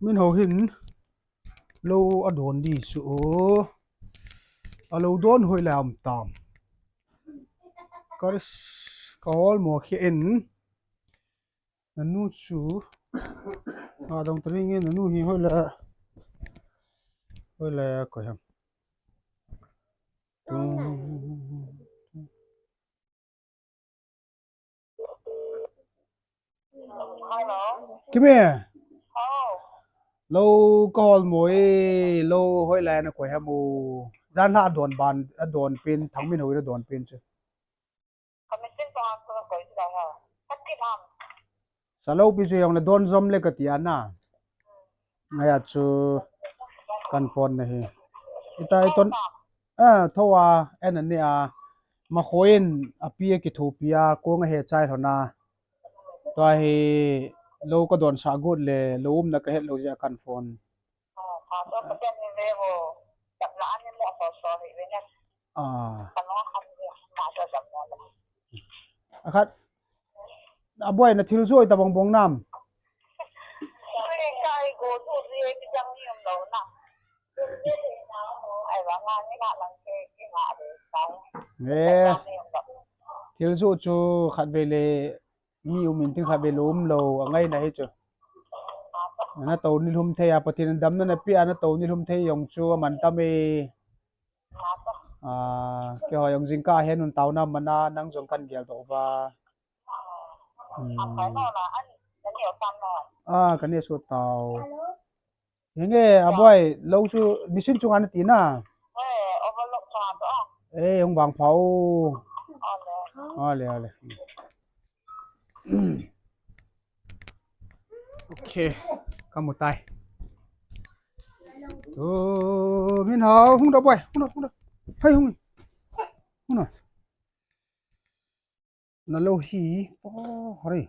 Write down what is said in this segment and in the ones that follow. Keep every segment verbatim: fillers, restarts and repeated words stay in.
Min ho hin lo adon di chu. Alo don hoi le am tam. Karis kahol mo khe in. Nanu chu. Adong tring in nanu hi hoi le. Hoi le ko ham. Tung. Hello. Kimi. Oh. Lo kahol mo e, lo hoi lai na koi ham u. Jan la adon ban, adon pin, thang min hoi adon pin chu. Ka min tin to ha ko koi chu da ha. Ka ti ham. Salo pi chu jong le don jom le kati ana. Ngai a chu kan phone na hi. Ita iton, a, thoa, en ani a, ma khoin, api a kithopi a, kong a he chai lhona. Tua hi, lo ka don sa gut le, lo um na ka het lo jeh a kan phone. Ah. Akhat, Aboi na thil jui tabang bong nam. Nge. Thil jui chu khat vei le mi um in tin khat vei lo um lo, angai na hi chu. Na to ni lhum thei a, Pathen in damna na pe a, na to ni lhum thei jong chu aman tam e. A, keiho jong jingkah hin un taona mana nang jong kan gel doh uva. Hmm. A, ka ne su tau. Hinge, Aboi, lo chu machine chunga na ti na. Eh, hung vang pha o. Ale, ale. Ok, ka mu tai. Tu, min hao, hung da Boi, hung da, hung da. Hai, hung. Hung da. Na lo hi, oh, hare.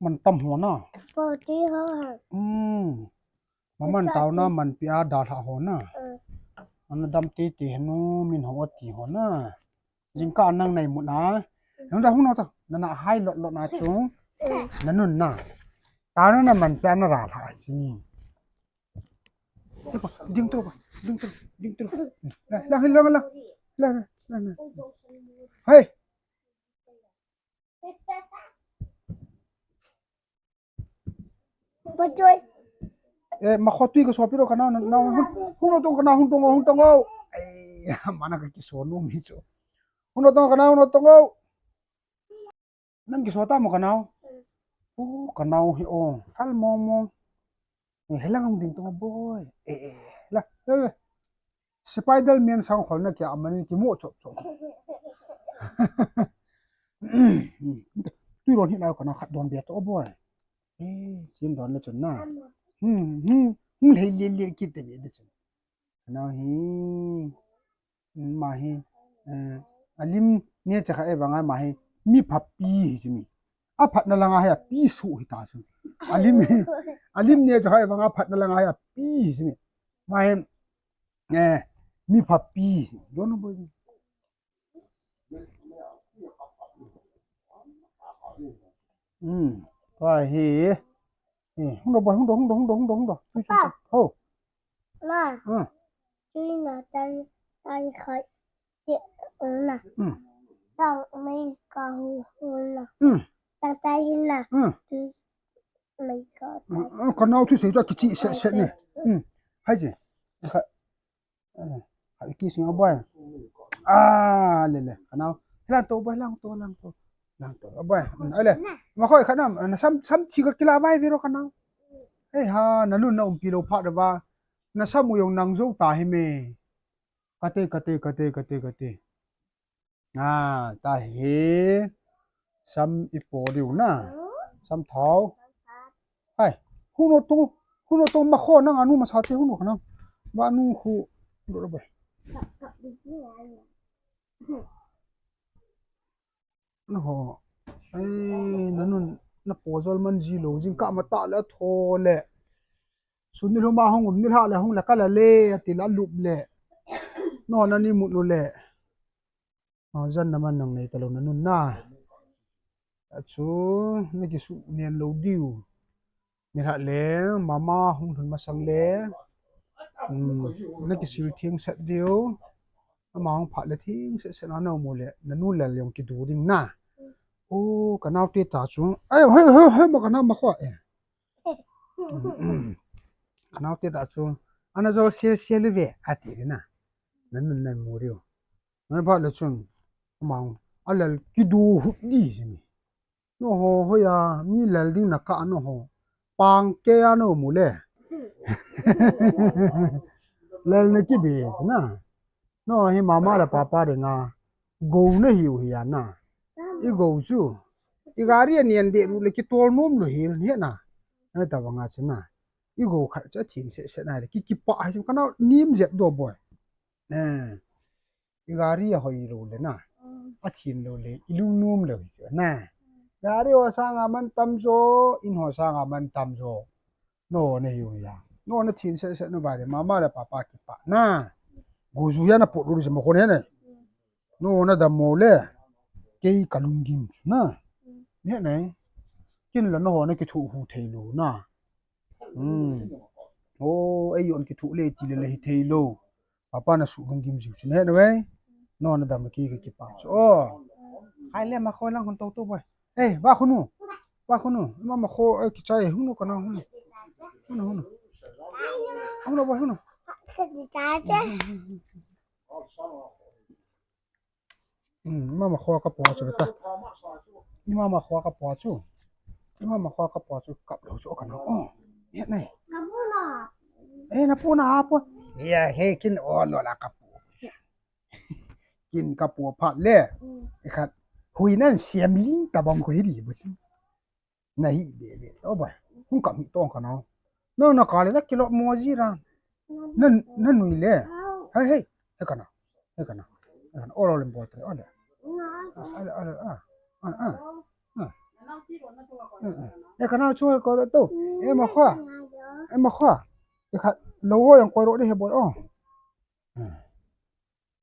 Man tam ho na. Po ti ho ha. Hmm. Ma man tau na, man pia da lha ho na. Ana dam ti ti henu, min ho ti ho na. Jingkah nang nei mut na. Nang da hung no ta. Na na hai lot lot na chu. Na nun na. Ta na na man pia na ra lha chi. Ding tu, ding tu, ding tu. La, la, la, la. La, la, la, la. Hey. Bajoi. Eh, ma kho tui ka so pi ro ka nao, nao, hun, hun tong ka nao, hun tong, hun tong o. Ai, mana ka kiso nu mi chu. Hun tong ka nao, hun tong o. Nang kiso ta mo ka nao. O, ka nao hi o, fal mo mo. Eh, helang hung ding tong o Boi. Eh, eh, la, la, la. Spider-Man sang khol na kia, amanin kimu chop chop. Tui ron hi na ka nao khat don bia to Boi. Eh, sin don le chun na. Hmm, hmm, hmm, hei lia lia kit te bia de chun. Ka nao hi, ma hi, eh, alim ne cha kha e vanga ma hi, mi phapi hi chu mi. Aphatna langa hi api su hi ta chu. Alim, alim ne cha kha e vanga aphatna langa hi api hi chu mi. Ma hi, eh, mi phapi hi chu. Don Boi. Hmm. Tua hi. Eh, hung da Boi, hung da, hung da, hung da, hung da, hung da. Tui, tui, tui. Ho. Ma. Hmm. Tui na tai, tai khai. Ti na. Hmm. Tang mai ka hu, hu na. Hmm. Tang tai na. Hmm. Tui mai ka tai. Hmm. Ka nao thu sei ta kichi se se ne. Hmm. Hai je. Ka Eh, ha, ki sing a Boi. Ah, le, le. Ka nao. Lang to Boi, lang to, lang to. Lang to. A Boi. Hmm, ai le. Ma khoi kha nam, na sam, sam thi ka kila vai viro ka nao. Hei ha, na nun na umpi lo pha da va. Na sam u jong nang jo ta hi me. Kate, kate, kate, kate, kate. A, ta hi. Sam i po diu na. Sam thao. Hai. Hung no tong, hung no tong ma kho nang anu ma sa te hung no kha nang. Ma anu khu. Lo lo ba. Na ho. Ai, na nun, na po jol man ji lo, jingkah ma ta le tho le. Sun ni lhum a hung um ni lha le hung le ka la le, ati la lup le. No na ni mut lo le. A, jan na man nang nei ta lo na nun na. A chu, na kisu nen lo diu. Nilhah le, mama hung lhun masang le, um, na kisil theng set diu. Ama hung phat le theng set set na na um u le, na nu lel jong kidu ding na. O, ka naote ta chu. Ai, hoi, hoi, hoi, ma ka nao ma kho e. Ka naote ta chu. Ana jo sel sel ve, ati na. Na nun na mu diu. Na phat le chun. Ama hung. A lel kidu hup di si ni. Noho hoiya, mi lel ding na ka noho. Pang ke a no mu le. Lel na kibe na. No hi mama le papa dinga. Go na hiu hi a na. I go chu. I gari a nian be ru le kitol nom lo hi ni na. Na ta banga chu na. I go khat cha thin se se na le. Ki kipa hi chu ka nao nim jep do boy. Eh. I gari a hoi lo le na. A thin lo le, i lung nom lo hi chu na. Gari ho sanga man tam jo, in ho sanga man tam jo. No na hiu ya. No na thin se se no ba le, mama le papa kipa na. Go ju ya na pot lo se mo ko ne ne. No na dam mo le. Kei ka lunggim chu na. Ne ne. Kin la no ho na kithu hu thei lo na. Hmm. O, ei yon kithu le ti le le hi thei lo. Papa na su lunggim jiu chu ne na we. No na dam ki ki pa chu. O. Hai le ma kho lang hon to to boy. Ei, ba khunu. Ba khunu. Ma ma kho, ei, kichai hunu ka na hunu. Hunu hunu. Hunu boy hunu. Hmm, mama kho ka po chu ta. Ni mama kho ka po chu. Ni mama kho ka po chu kap lo chu ka na. O. Ye nei. Eh, na pu na a pu. Ya, he kin o lo la ka pu. Kin ka pu phat le. E khat. Hui nan siam ling ta bang ko hi li bu. Na hi be be. O ba. Hung kap hi tong ka na. No na ka le na kilo mo ji ra. Na na nui le. Hei hei. He ka na. He ka na. He ka na. O lo lem bol te. O le. A le a le a. A a. A. E ka na chu ko lo to. E ma kho. E ma kho. E kha lo wo yang ko lo de he boy o.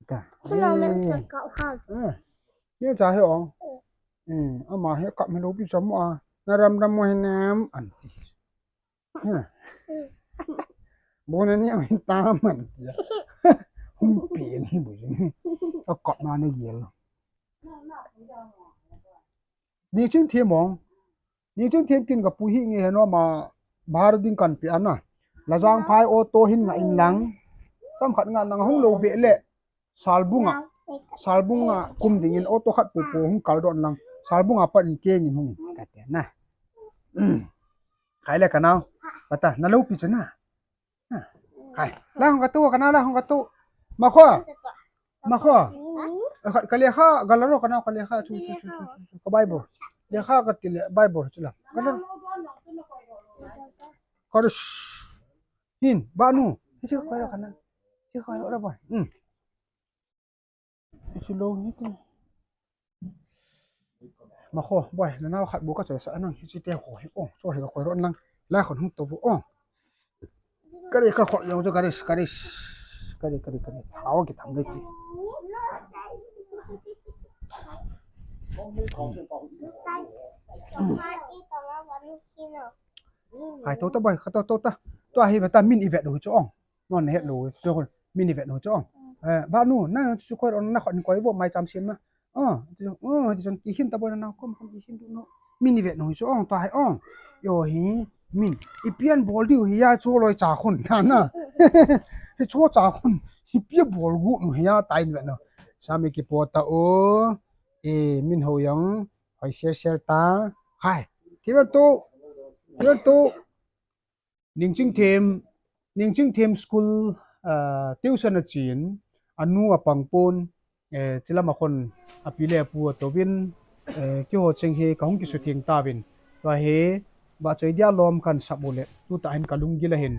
Ta. Hello, mem, eh, ka kau ha. Eh. Ye cha he ong. Eh, ama he kap he lo pi cham a. Na ram ram mo he nam an ti. Eh. Bo na ni ang ta man ti. Hum pi ni bu ni. A kap na ni yel. Ni ching thi mong. Ni chun thim kin ka pu hi nge he no ma bahar ding kan pi ana. La jang phai auto hin nga in lang. Sam khat nga nang hung lo be le. Salbunga. Salbunga kum ding in auto khat pu pu hung kal don lang. Salbunga pat in keng in hung ka te na. Khai le ka nau. Pata na lo pi chu na. Hai, la hung ka tu, ka na la hung ka tu. Ma kho. Ma kho. Ka le kha, ka la ro ka na ka le kha chu chu chu chu. Ka Bible. Le kha ka ti le Bible chu la. Ka la. Ka ro. Hin, ba nu. Hi chu ka ro ka na. Hi ka ro ba. Hmm. Hichi lo hi te. Ma kho, boy, na nau khat bu ka choi sa anang, hichi te kho hi. Oh, cho hi ka koi ron lang. Lai khon hung to vu. Oh. Kari ka kho yong cho kari, kari. Kari, kari, kari. Thao ki tham le ki. Hai to ta boy, ka to to ta. To hi ba ta min i vet do cho ong. Non het lo, cho min i vet no cho. Eh, ba nu, na chu koi ron na khon koi vo mai cham sim na. Oh, chu, oh, chu ki hin ta bo na kom kom ki hin du no. Min i vet no cho ong, ta hai ong. Yo hi, min. I pian bol diu hi ya cho loi cha khun na na. Hi cho cha khun. Hi pia bol gu no hi ya ta in vet no. Sami ki po ta o. E, min ho yang. Hoi share share ta. Hai. Ti vet to. Ti vet to. Ningchingthem, Ningchingthem school, ah, tuition a chin, anu a pang pon, eh, chilam a khon a pi le a pu a tovin, eh, keiho cheng hi ka hung kisutheng tauvin. Tua hi, ba choi dia lom kan sap u le, tuta hin ka lunggil a hin,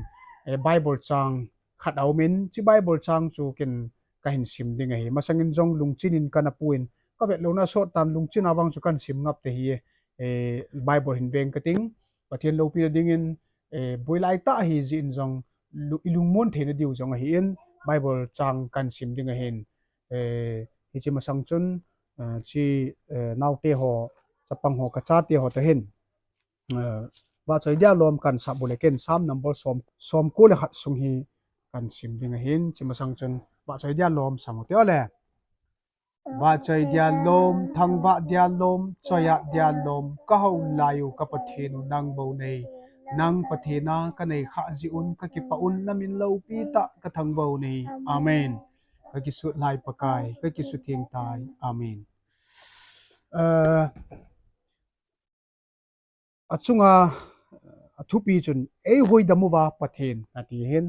eh, Bible chang khat a um in, chi Bible chang chu ken ka hin sim ding ahi. Masang in jong lungchin in ka na pu in, ka vet lo na sot tan lungchin a vang chu kan sim ngap te hi, eh, Bible hin veng ka ting. Pathian loupina dingin, eh, buai lai ta ahi jeh in jong lu-, i lungmon theina diu jong ahi in, Bible chang kan sim ding ahin, eh, hichi masang chun, eh, chi, eh, naote ho, chapang ho, ka chate ho ta hin, eh, Vahchoi dia lom kan sap bou le ken Psalm number som, som ko le khat sung hi kan sim ding ahin, chi masang chun vahchoi dia lom sang u te ole. Vahchoi dia lom, thangvah dia lom, choiat dia lom, ka hou lai u ka Pathen u nang bou nei. Nang Pathen a ka nei khah jeh un ka kipah un, na min loupi tah ka thangvah u nei. Amen. Ka kisut lai Pakai, ka kisut theng tai. Amen. Eh, achunga, athupi chun, ei hoidam uva Pathen, ati hin,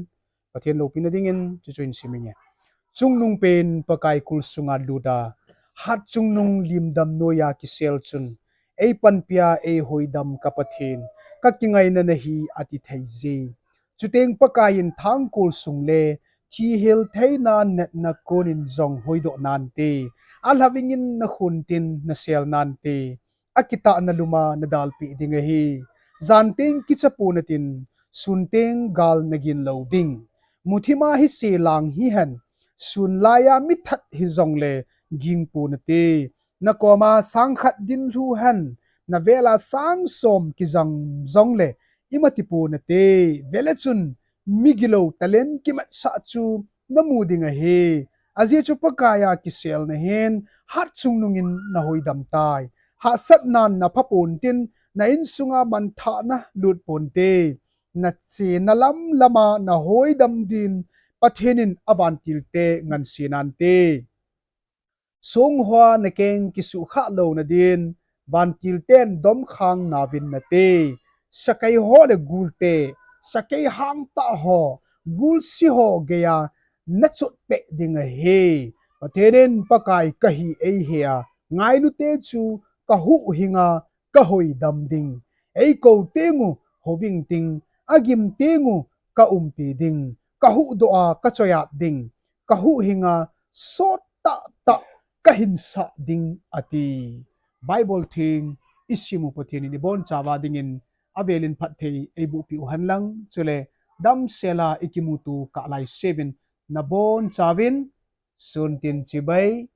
Pathen loupina dingin, chuchu in sim inge. Chungnungpen Pakai kul sunga lut a, hat chungnung limdam noiya kisel chun, ei panpia, ei hoidam ka Pathen, ka kingaina nahi ati thei je. Chuteng Pakai in thangkol sung le, thihil theina natna konin jong hoidoh nante, alhavingin na khun tin na sel nante, akitahna luma na dalpeh ding ahi. Jan teng kicha pon natin, sun teng gal na gin lou ding. Muthima hi selang hihen, sun laiya mithat hijongle ging pon nate. Na koma sang khat din lhu hen, na vela sang som kijang jongle ima ti pon nate. Vele chun, migilou talent kimatsah chu na mu ding ahi. Ajeh chu Pakai a kisel nahin, hat chungnungin na hoidam tai. Hahsatnan na pha pon tin, na insunga manthahna lut ponte. Na chena lam lama na hoidam din, Pathen in avantilte nganse nante. Songhoa na keng kisuhkhah louna din, vantilten domkhang nauvin nate. Sakei ho le gulte, sakei hangtah ho, gulse ho geiya na chotpeh ding ahi. Pathen in Pakai kahi eihea, ngailute chu ka huhhinga ka hoidam ding. Eikou teng u, hoving ting, agim teng u, ka umpi ding. Ka huhdoh a, ka choiat ding. Ka huhhinga, sot tahtah, ka hinsah ding, ati. Bible theng, isim u Pathen in ibonchauva dingin, avelin phatthei eibohpeh u henlang, chule, damsela ikimuto kah lai seuvin, nabonchauvin, sun tin chibai,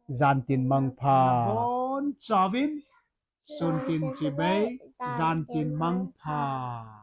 jan tin mangpha. Nabonchauvin, sun tin chibai, jan tin mangpha.